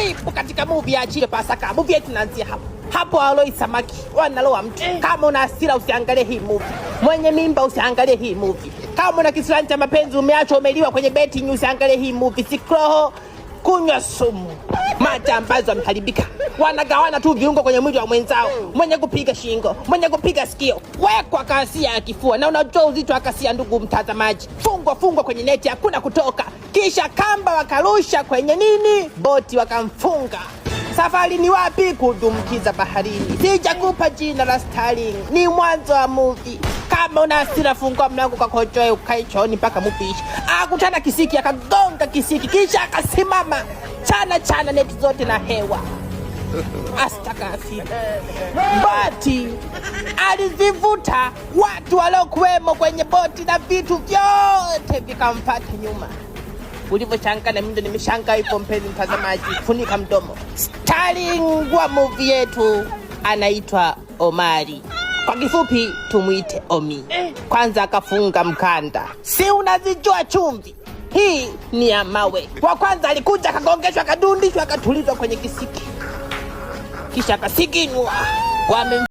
Karibu katika movie ya Achille Pasaka. Movie yetu inaanzia hapo hapo, aloi samaki wanaloa mtu. Kama una hasira usiangalie hii movie, mwenye mimba usiangalie hii movie. Kama una kisirani cha mapenzi umeachwa, umeliwa kwenye betting, usiangalie hii movie. Sikroho kunywa sumu, majambazi wameharibika, wanagawana tu viungo kwenye mwili wa mwenzao, mwenye kupiga shingo, mwenye kupiga sikio, wekwa kasia ya kifua. Na unajua uzito wa kasia, ndugu mtazamaji, fungwa fungwa kwenye neti, hakuna kutoka. Kisha kamba wakarusha kwenye nini, boti wakamfunga. Safari ni wapi? Kudumkiza baharini. Sijakupa jina la Starling, ni mwanzo wa movie. Kama una hasira, fungua mlango kwa kojoe, ukae chooni mpaka mupishe. Akutana kisiki, akagonga kisiki, kisha akasimama chana chana neti zote na hewa. Astakafiri boti alizivuta watu waliokuwemo kwenye boti na vitu vyote vikamfata nyuma. Ulivyoshangaa na mimi ndo nimeshangaa hivyo, mpenzi mtazamaji, funika mdomo. Starling wa movie yetu anaitwa Omari, kwa kifupi tumwite Omi. Kwanza akafunga mkanda, si unazijua chumvi hii ni ya mawe. Wa kwanza alikuja akagongeshwa, akadundishwa, akatulizwa kwenye kisiki, kisha akasiginwa. Wame